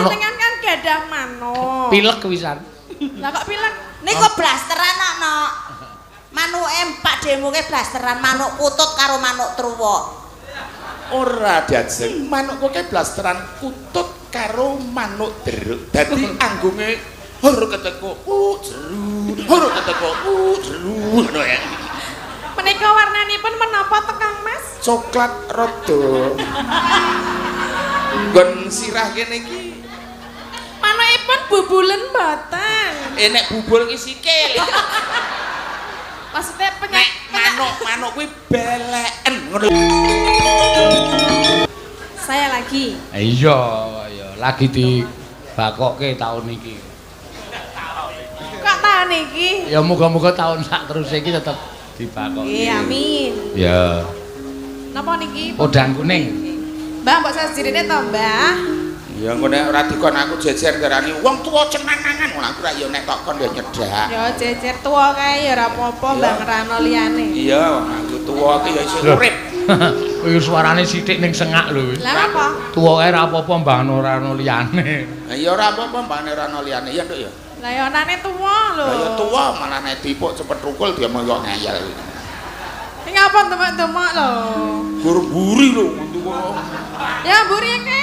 Panjenengan kan gadah manuk. Pilek wisan. Lah kok pilek? Niku blasteran kok, Nok. Manuke Pak Demo ke blasteran manuk kutut karo manuk truwuk. Ora diajeng, manukku ke blasteran kutut karo manuk deruk. Dadi anggunge hur keteko jeru, hur keteko jeru ngono ya. Menika warnanipun menapa to Kang Mas? Coklat rada. Nggon sirah kene iki Manukipun bubulen mboten. Nek bubul ki sikil. Maksudnya Nek manuk-manuk kuwi beleken ngono. Saya lagi. Iya, iya, lagi dibakokke taun iki. Kok taun iki? Ya muga-muga taun sak teruse iki tetep dibakokke. Nggih, amin. Ya. Napa niki? Podang kuning. Mbah, mbok sajirine to, Mbah? Ya engko nek ora dikon aku jejer darani wong tuwa cenangan ngono aku ra ya nek tok kon ya nyedak. Ya jejer tuwa kae ya ora apa-apa, Mbah ngerano liyane. Iya, wong aku tuwa ki ya isih urip. Kuwi suarane sithik ning sengak lho. Lah apa? Tuwa kae ora apa-apa Mbah ora ana liyane. Lah ya ora apa-apa Mbah ora ana liyane ya Nduk ya. Lah ya anane tuwa lho. Lah ya tuwa malah nek dipuk cepet rukul dia monggo ngeyel. Ini apa demek-demek lho? Gur mburi lho wong tuwa. Ya mburi ke?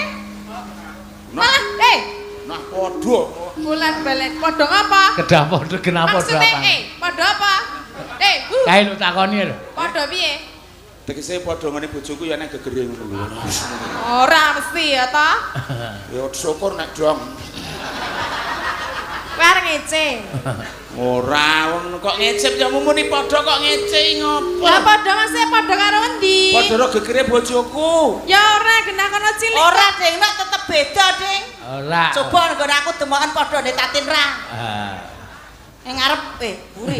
Malah Nah padha. Bulan balen padha ngapa? Kedah padha kenapa padha Maksudnya, apa? Padha apa? Kae lho takoni lho. Padha piye? Tegese padha ngene bojoku ya nek gegere ngono lho. Ora mesti ya ta? Ya syukur nek dong. Kowe arep ngece. Ora wong kok ngecep ya muni padha kok ngece ngopo? Lah padha maksudnya padha karo endi? Padha ro gegere bojoku. Ya ora genah kono cilik. Ora, Ding, Nok tetep beda, Ding. Ora. Coba nggon aku demoken padha nek Tatin ra. Ah. Ning ngarep buri.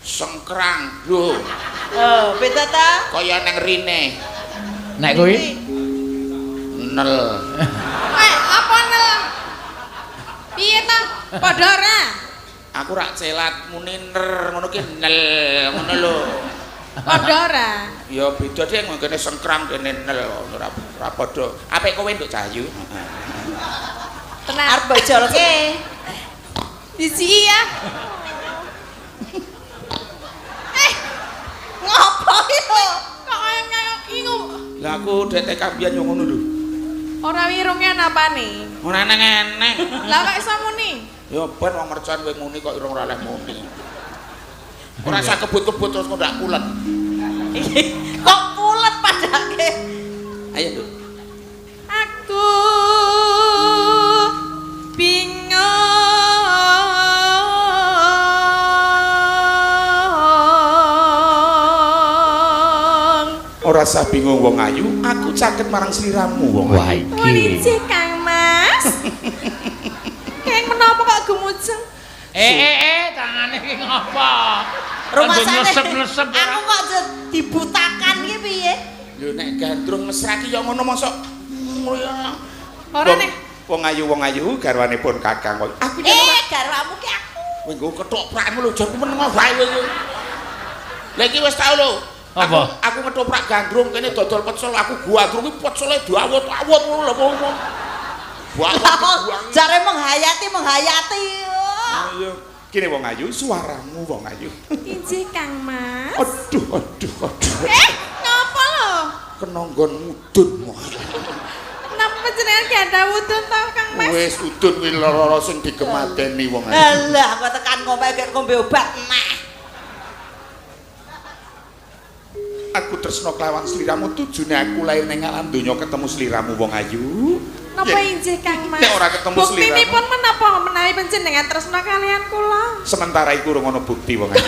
Sengkrang lho. Oh, beda ta? Kaya neng rine. Nek kuwi Nel. Apa nel? Piye ta? Padha ora? Aku rak celat muni ner ngono ki nel ngono lho. Padha ora? Ya beda deh kene sengkrang kene nel ora ora padha. Apik kowe Nduk Cahyu. Tenang. Arep bojolke. Diciki ya. Ngopo ki lho? Kok kaya kaya ingu. Lah aku dek TK biyen yo ngono lho. Ora wirunge napane? Ora eneng-eneng. Lah kok iso muni? Ya ben wong mercon kowe muni kok irung ora oleh muni. Ora usah kebut-kebut terus kok ndak pulet. Kok pulet padake? Ayo, Nduk. Aku bingung. Ora usah bingung wong ayu, aku caket marang sliramu wong wah ayu. iki. Wah, Kang Mas. Keng menapa kok gumujeng? Tangane iki ngopo? Rumasane nesep-nesep aku kok dibutakan iki piye? Lho nek gandrung mesra ki ya ngono mosok ngono ya. Ora nek wong ayu garwanipun Kakang. Aku ya Garwamu ki aku. Kowe nggo ketoprakmu lho jan meneng wae kowe. Lah iki wis tau lho. Apa? Aku ngetoprak gandrung kene dodol pecel, aku gandrung iki pecele diawut-awut ngono lho wong. Buang. Jare menghayati. Iya. Kene wong ayu, suaramu wong ayu. Injih Kang Mas. Aduh. Ngapa lho? Kena nggon mudun. Napa panjenengan gak ada wudun to Kang Mas? Wis udun kuwi lara sing digemadeni wong ayu. Alah, aku tekan ngombe gek ngombe obat neh. Aku tresno kelawan sliramu, tujune aku lair ning alam donya ketemu sliramu wong ayu. Napa injih Kang Mas? Nek ora ketemu sliramu. Buktinipun menapa menawi panjenengan tresno kalian kula? Sementara iku urung ana bukti wong ayu.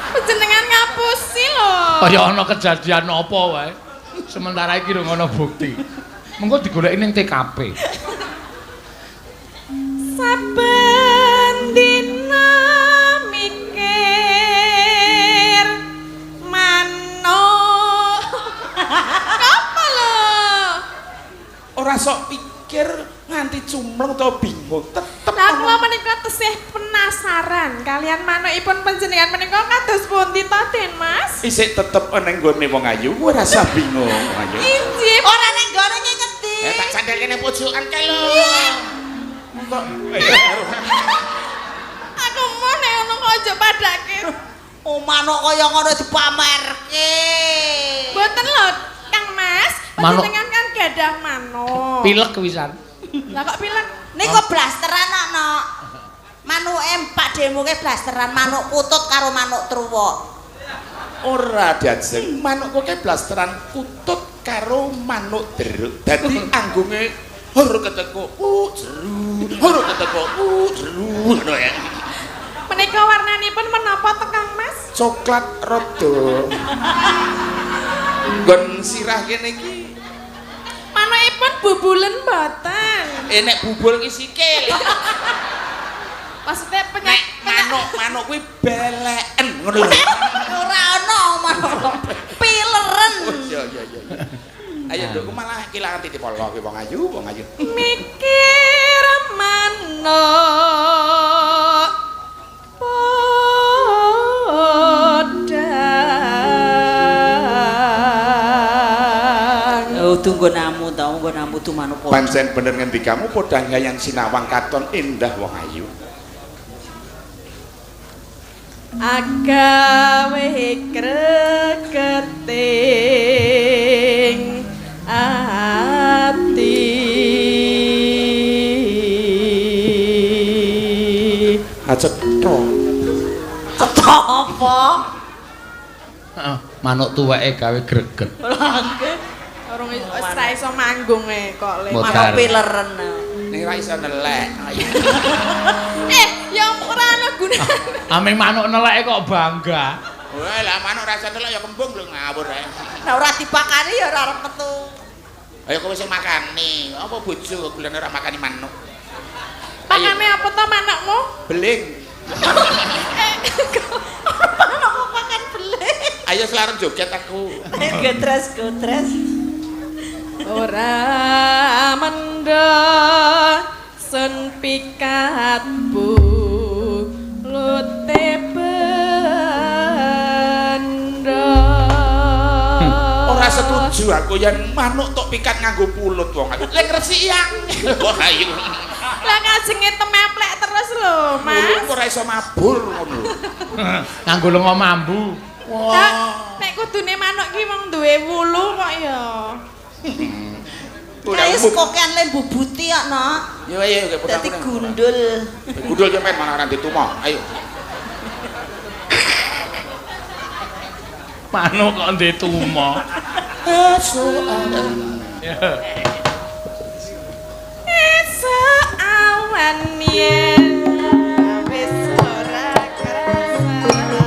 Panjenengan ngapusi lho. Kaya ana kejadian apa wae. Sementara iki urung ana bukti. Mengko digoleki ning TKP. Saben dina mikir manuk. Apa lho? Ora sok pikir nganti cumleng utawa bingung, tetep. Lah kula menika tesih penasaran kalian manukipun panjenengan menika kados pundi to, Den Mas? Isih tetep ning nggone wong ayu, kowe ora usah bingung wong ayu. Injih. Ora ning nggone ki ngendi? piye? Tak sandelke ning pojokan kae lho. Kok Aku mau nek ngono kok aja padake. Oh, manuk kaya ngono dipamerke. Mboten lho, Kang Mas. Manuk. Panjenengan kan gadah manuk. Pilek wisan. Lah kok pilek? Niku blasteran kok, Nok. Manuke Pak Demo ke blasteran manuk kutut karo manuk truwa. Ora diajeng manukku ke blasteran kutut karo manuk deruk. Dadi anggunge hur keteko jeru, hur keteko jeru ngono ya. Menika warnanipun menapa to Kang Mas? Coklat rada. Nggon sirah kene iki Manukipun bubulen mboten. Nek bubul ki sikil. Maksudnya Nek manuk-manuk kuwi beleken ngono lho. Ora ono manuk. Pileren. Oh iya iya iya. Ayo nduk malah kehilangan titip polo kuwi wong ayu, wong ayu. Mikir manuk podang. Oh, tunggu namu ta, tunggu namu tu manuk podang. Pancen bener ngendikamu podang gayang sinawang katon indah wong ayu. Agawe kreketing ati. Acetho. Cetha apa? Heeh, manuk tuweke gawe greget. Lah nggih. Urung wis ra iso manggung e kok le. Manuk pileren. Ning ra iso nelek. Ya ora ana gunane. Aming manuk neleke kok bangga. Wah, lah manuk ra iso nelek ya kembung lho ngawur ae. Lah ora dipakani ya ora arep metu. Ayo kowe sing makani. Apa bojo gulane ora makani manuk? Pakane apa to manukmu? Beling. Manuk kok pakan beling. Ayo selarem joget aku. Gotres gotres. Ora mendha sun pikat bulute benda. Ora setuju aku yen manuk tok pikat nganggo pulut wong ayu. Lek resiki angel wong ayu. Lah kajenge temeplek terus lho, Mas. Ora iso mabur ngono lho. Nganggo lenga mambu. Wah. Nek kudune manuk ki wong duwe wulu kok ya. Wis kokean le mbubuti kok, Nok. Ya ayo kowe Dadi gundul. Gundul sampean malah ora ditumo. Ayo. Manuk kok ndek tumo. Esuk awan. Esuk awan yen wis ora kerasa.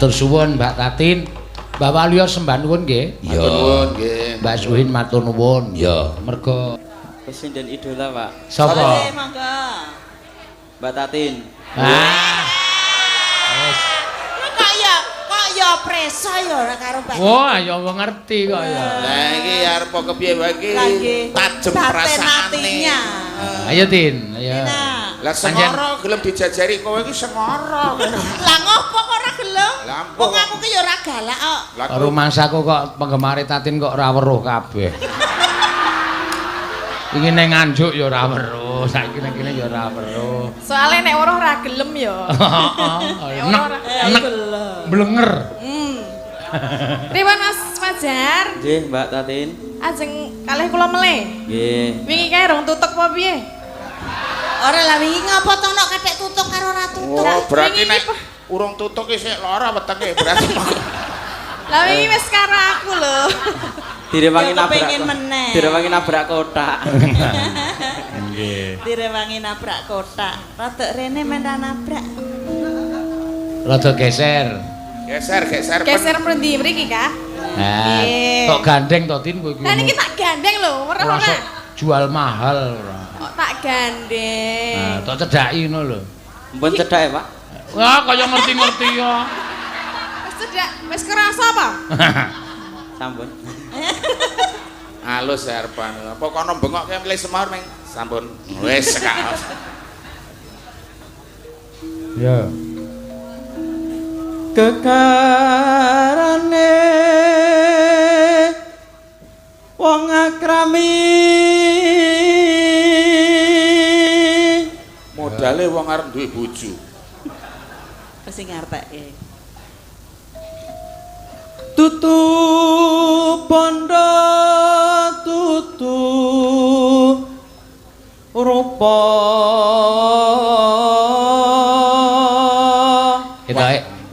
Matur suwun Mbak Tatin. Mbak Waluyo sembah nuwun nggih. Matur nuwun nggih. Mbak Suhin matur nuwun. Iya. Mergo Presiden idola, Pak. sapa? Monggo. Mbak Tatin. Ah. Wis. Kok ya preso ya ora karo Mbak. Wah, ya wong ngerti kok ya. Lah iki arep kepiye wae iki? Tajem perasaane. Ayo Tin, ayo. Lah sengara gelem dijajari kowe iki sengara. Lah ngopo kok ora gelem? Wong aku ki ya ora galak kok. Rumangsaku kok penggemare Tatin kok ora weruh kabeh. Iki ning Nganjuk ya ora weruh, saiki ning kene ya ora weruh. Soale nek weruh ora gelem ya. Heeh. Nek blenger. Pripun Mas Fajar? Nggih, Mbak Tatin. Ajeng kalih kula melih. Nggih. Wingi kae rong tutuk apa piye? Ora lah wingi ngapa to nek kethek tutuk karo ora tutuk. Oh, berarti nek urung tutuk isih lara wetenge berarti. Lah wingi wis karo aku lho. Direwangi nabrak. Direwangi nabrak kotak. Nggih. Direwangi nabrak kotak. Rada rene men ra nabrak. Rada geser. Geser, geser. Geser mrendi mriki kah? Nah, tok gandeng to Tin kowe iki. Lah niki tak gandeng lho, ora ora. Jual mahal ora. Kok tak gandeng. Nah, tok cedhaki ngono lho. Mpun cedhake, Pak. Wah, kaya ngerti-ngerti ya. Wis cedhak, wis kerasa apa? Sampun. Halus arepan. Apa kono bengokke milih semar meng sampun. Wis kaos. Ya. Kekarane wong akrami modale wong arep duwe bojo. Sing ngarepke. Tutu bondo tutu rupa.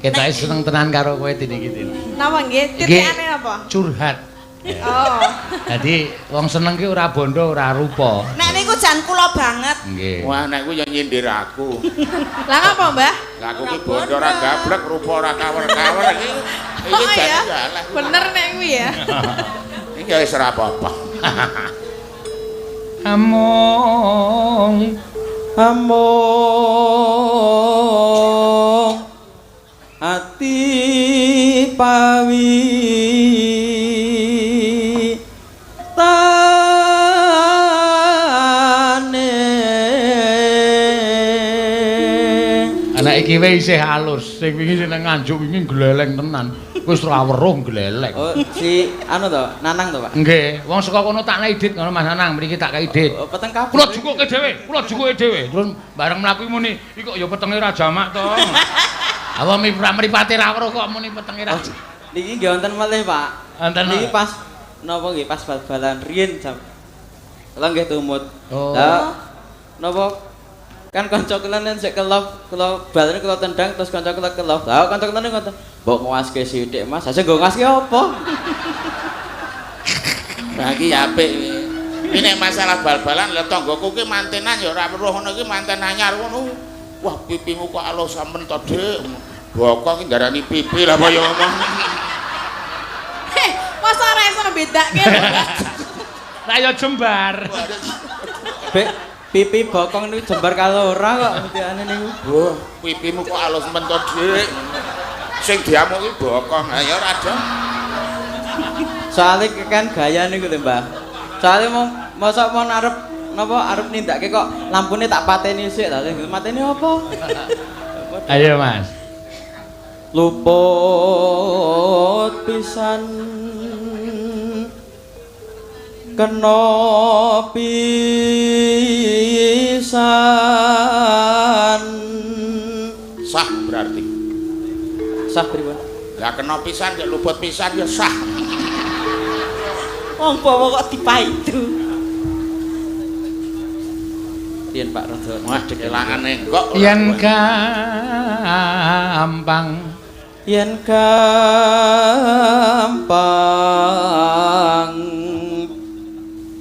Ketoke seneng tenan karo kowe Tin iki Tin. Napa nggih? Titikane apa? Curhat. Oh. Dadi wong seneng ki ora bondo ora rupa. Nek niku jan kula banget. Nggih. Wah, nek kuwi ya nyindir aku. Lah ngapa, Mbah? Lah aku ki bondo ora gablek, rupa ora kawer-kawer iki. Iki jan ya. Bener nek kuwi ya. Iki ya wis ora apa-apa. Among among ati pawi tane. Anak iki wae isih halus, sing wingi sing nang Nganjuk wingi gleleng tenan. Wis ora weruh gleleng. Oh, si anu to, Nanang to, Pak? Nggih, wong saka kono tak nei dit ngono Mas Nanang, mriki tak kei dit. Oh, peteng kabeh. Kula jukuke dhewe, kula jukuke dhewe. Terus bareng mlaku muni, iki kok ya petenge ra jamak to. Apa mripate ra weruh kok muni petenge ra. Niki nggih wonten malih, Pak. Wonten. Niki pas napa nggih pas bal-balan riyin jam. Kula nggih tumut. Oh. Lah napa kan kanca kula nen sik kelop, kula balane kula tendang terus kanca kula kelop. Lah kanca kula ngoten, mbok nguaske sithik Mas. Lah sing nggo nguaske apa? Lah iki apik iki. Iki nek masalah bal-balan lha tanggoku ki mantenan ya ora weruh ngono iki manten anyar ngono. Wah, pipimu kok alus samen to, Dik. Bokong ki ndarani pipi lah kaya ngomong. Heh, masa ora iso mbedake lho. Lah ya jembar. Bek, pipi bokong niku jembar karo ora kok mutiane niku. Wah, pipimu kok alus men to, Dik. Sing diamuk ki bokong. Ha ya ora ada. Soale kan gaya niku lho, Mbah. Soale mau mosok mau arep napa arep nindake kok lampune tak pateni sik. Lah mateni apa? Ayo, Mas. Luput pisan kena pisan. Sah berarti. Sah pripun? Lah kena pisan ya luput pisan ya sah. Wong bawa kok dipaidu. Yen Pak rada wah kelangane kok yen gampang, yen gampang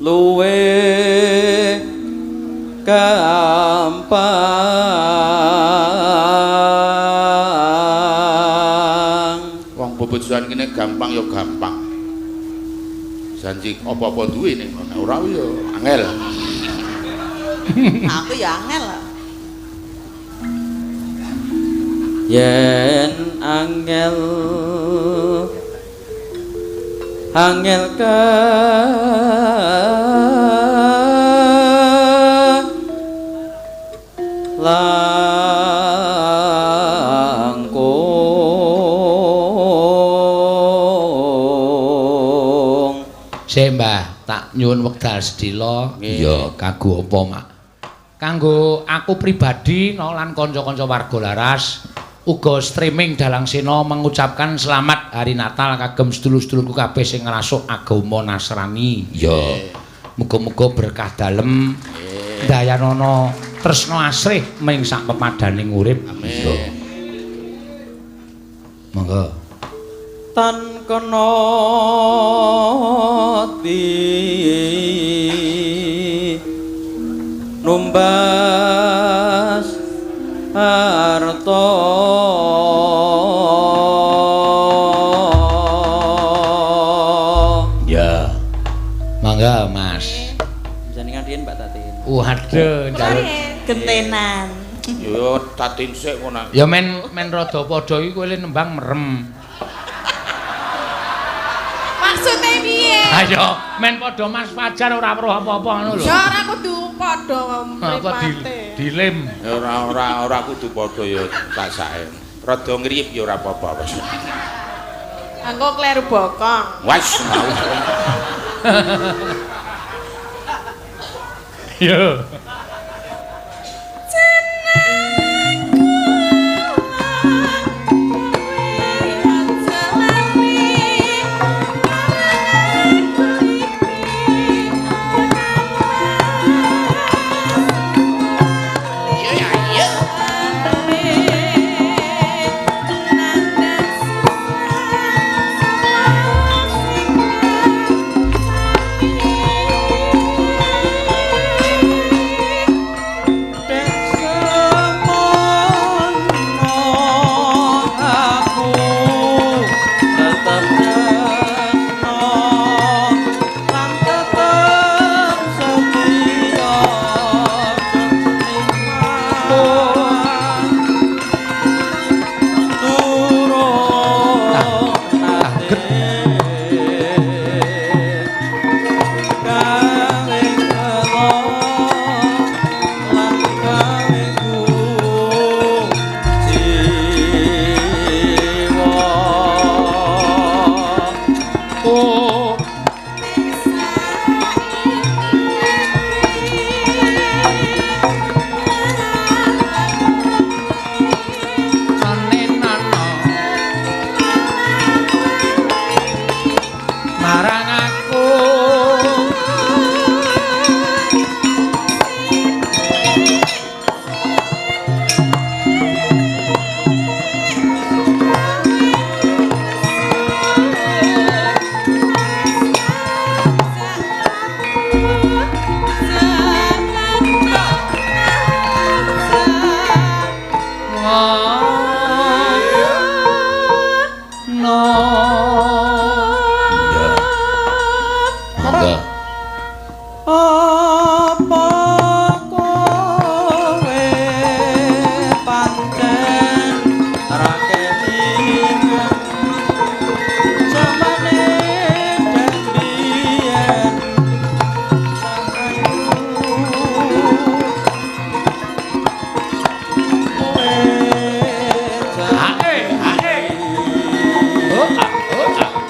luwe gampang. Bojoan kene gampang ya gampang. Janji apa-apa duwe ning kono ora ya angel. Aku ya angel. Yen angel angel ke langkung. Sik Mbah, tak nyuwun wekdal sedhela. Iya, kanggo apa, Mak? Kanggo aku pribadi no, lan kanca-kanca warga Laras uga streaming Dalang Sena mengucapkan selamat hari Natal kagem sedulur-sedulurku kabeh sing ngrasuk agama Nasrani. Iya. Muga-muga berkah dalem. Dayanana tresna asrih ming sak pepadaning urip. Amin. Monggo. Tan kena di numbas harta ya. Mangga Mas. Jenengan riyen Mbak Tatin. Waduh, njaluk gentenan. Yo Tatin sik ngono. Ya men men rada padha iki kowe nembang merem. Maksude piye? Ayo, men padha Mas Fajar ora weruh apa-apa ngono lho. Ya ora kudu padha mripate. Dilem. Ora ora ora kudu padha ya tak sae. Rada ngriyip ya ora apa-apa wis. Engko kleru bokong. Wis. Yo.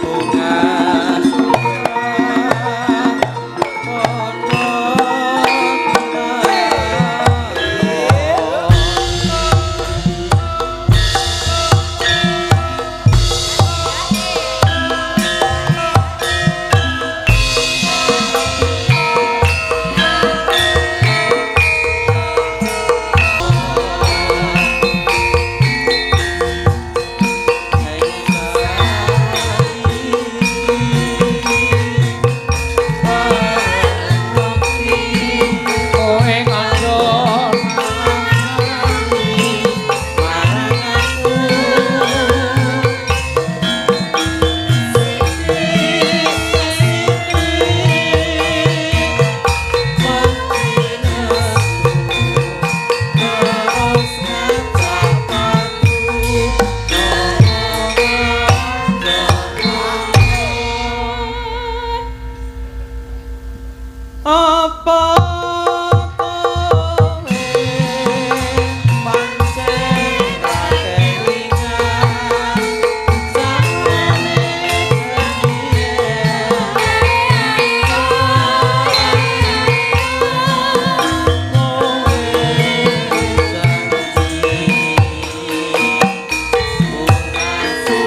Bunga susah Apa kowe pancen ra kelingan samene kowe janji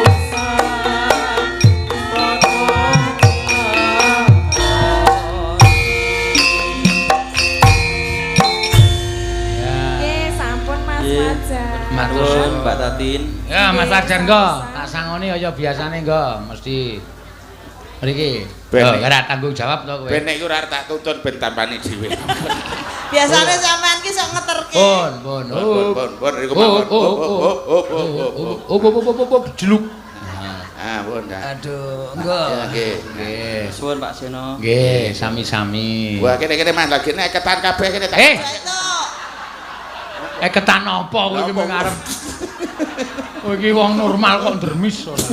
ora susah Nggih, sampun Mas Fajar. Matur Nuwun suwun. Mbak Tatin. Ya Mas Fajar nggo, tak sangoni kaya biasane nggo, mesti mriki. Ben. Oh, ora tanggung jawab to kowe. Ben nek ora tak tuntun ben tampani dhewe. Biasane sampean ki sok ngeterke. Pun, pun. Pun pun pun iku mawon. Hop hop hop hop hop. Op op op op op jeluk. Ah, pun dah. Aduh, nggo. Ya, nggih. Nggih. Suwun Pak Seno. Nggih, sami-sami. Wah, kene-kene Mas lagi nek ketan kabeh kene tak. Eh, Itu. ketan apa kowe iki mung arep. Kowe iki wong normal kok ndremis ora.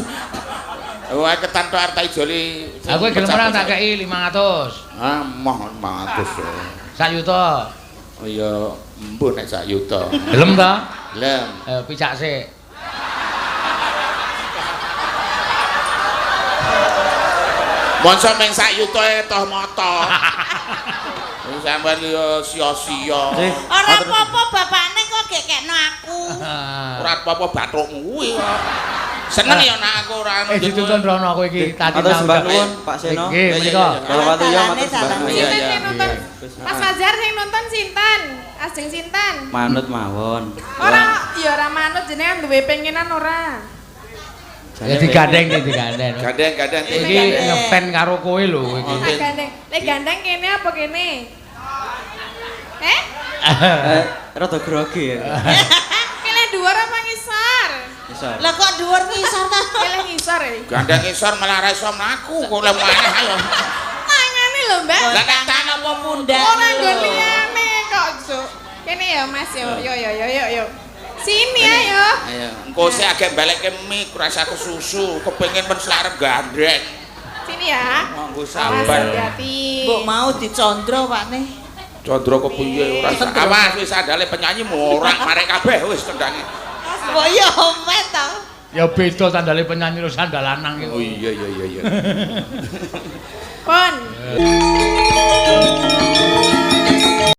Wah, ketan tok arep tak ijoli. Aku gelem ora tak kei 500. Ah, moh 500. Sak yuta. Oh iya, embuh nek sak yuta. Gelem ta? Gelem. Ayo picak sik. Mongso meng sak yuta e toh moto. Wong sampean yo sia-sia. Nggih. Ora apa-apa bapakne kok gekekno aku. Ora apa-apa bathukmu kuwi kok. Seneng ya nak aku ora anu. Dituntun rono kowe iki tadi Matur sembah nuwun Pak Seno. Nggih, menika. Kalau watu ya matur sembah nuwun. Iya, Sinten iya. sing nonton? Mas Fajar sing nonton sinten? Ajeng sinten? Manut mawon. Ora, ya ora manut jenengan duwe pengenan ora. Ya digandeng iki digandeng. Gandeng-gandeng. Iki ngefan karo kowe lho kowe iki. Tak gandeng. Lek gandeng kene apa kene? Eh? Rada grogi ya. Pilih dhuwur apa ngisor? Ngisor. Lah kok dhuwur ngisor ta? Pilih ngisor e. Gandeng isor malah ra iso mlaku kok le maneh ayo. Tangane lho, Mbak. Lah nek tan apa pundak? Ora nggon liyane kok, Cuk. Kene ya, Mas yo. Yo yo yo yo yo. Sini ayo. Ayo, engko sik agek balekke mic rasa kesusu, kepengin men arep gandeng. Sini ya. Monggo Awas sabar. hati-hati. Mbok mau dicondro Pakne. Condro kepiye ora awas wis sandale penyanyi morak marek kabeh wis tendange. Mbok yo omet to. Ya beda sandale penyanyi karo sandal lanang iku. Oh iya iya iya iya. Pon.